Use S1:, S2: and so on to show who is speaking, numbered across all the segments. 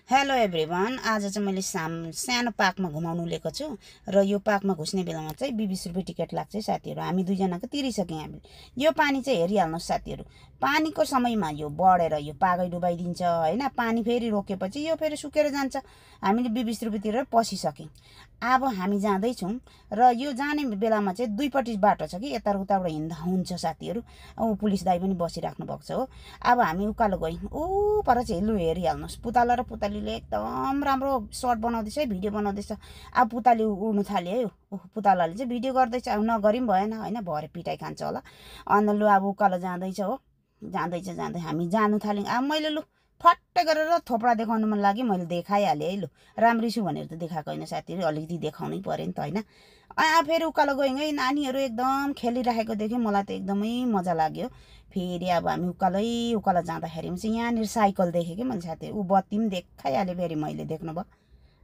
S1: Hello everyone, आज चाहिँ मैले सानो पार्कमा घुमाउनु लिएको छु र यो पार्कमा घुस्ने बेलामा चाहिँ 20 रुपियाँ टिकट लाग्छ साथीहरू। हामी दुईजनाको तिरिसक्यौँ हामीले। यो पानी चाहिँ हेरिहाल्नुहोस् साथीहरू, पानीको समयमा यो बढेर यो पागै डुबाइदिन्छ हैन। पानी फेरि रोकेपछि यो फेरि सुकेर जान्छ। हामीले 20 रुपियाँ तिरेर पसिसक्यौँ। अब हामी जाँदैछौँ र यो जाने बेलामा चाहिँ दुईपट्टि बाटो छ कि, यता र उताबाट हिँड्दा हुन्छ साथीहरू। पुलिस दाइ पनि बसिराख्नु भएको छ हो। अब हामी उकालो गयौँ। ऊ पर चाहिँ लु हेरिहाल्नुहोस्, पुतला र पुतलीले एकदम राम्रो सर्ट बनाउँदैछ है, भिडियो बनाउँदैछ। अब पुतली उड्नु थाल्यो है, पुतलाले चाहिँ भिडियो गर्दैछ। अब नगरी पनि भएन होइन, भरे पिटाइ खान्छ होला। अन्त लु अब उकालो जाँदैछ हो, जाँदै हामी जानु थाल्यौँ। अब मैले लु फट्टै गरेर थोपडा देखाउनु मन लाग्यो, मैले देखाइहालेँ है। लु राम्री छु भनेर त देखाएको होइन साथीहरू, अलिकति देखाउनै पऱ्यो नि त होइन। फेरि उकालो गयौँ है, नानीहरू एकदम खेलिराखेको देखेँ, मलाई त एकदमै मजा लाग्यो। फेरि अब हामी उकालो जाँदाखेरि चाहिँ यहाँनिर साइकल देखेँ कि मैले साथीहरू, ऊ बत्ती पनि देखाइहालेँ फेरि मैले, देख्नुभयो।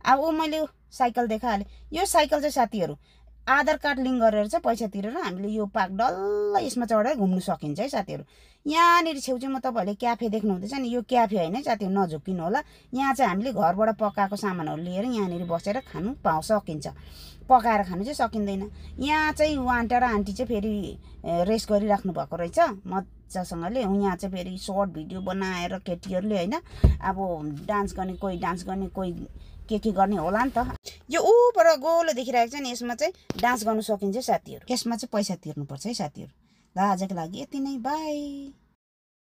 S1: अब मैले साइकल देखाइहालेँ। यो साइकल चाहिँ साथीहरू आधार कार्ड लिङ्क गरेर चाहिँ पैसा तिरेर हामीले यो पार्क डल्लै यसमा चढेर घुम्नु सकिन्छ है साथीहरू। यहाँनिर छेउछेउमा तपाईँहरूले क्याफे देख्नुहुँदैछ नि, यो क्याफे होइन है साथीहरू, नझुक्किनु होला। यहाँ चाहिँ हामीले घरबाट पकाएको सामानहरू लिएर यहाँनिर बसेर खानु सकिन्छ। पकाएर खानु चाहिँ सकिँदैन। यहाँ चाहिँ आन्टा र आन्टी चाहिँ फेरि रेस्ट गरिराख्नु भएको रहेछ मजासँगले। यहाँ चाहिँ फेरि सर्ट भिडियो बनाएर केटीहरूले होइन, अब डान्स गर्ने, कोही डान्स गर्ने, कोही के गर्ने होला नि त। यो ऊपर गोलो देखिरहेको छ नि, यसमा चाहिँ डान्स गर्नु सकिन्छ साथीहरू। यसमा चाहिँ पैसा तिर्नुपर्छ है साथीहरू। ल आजको लागि यति नै, बाई।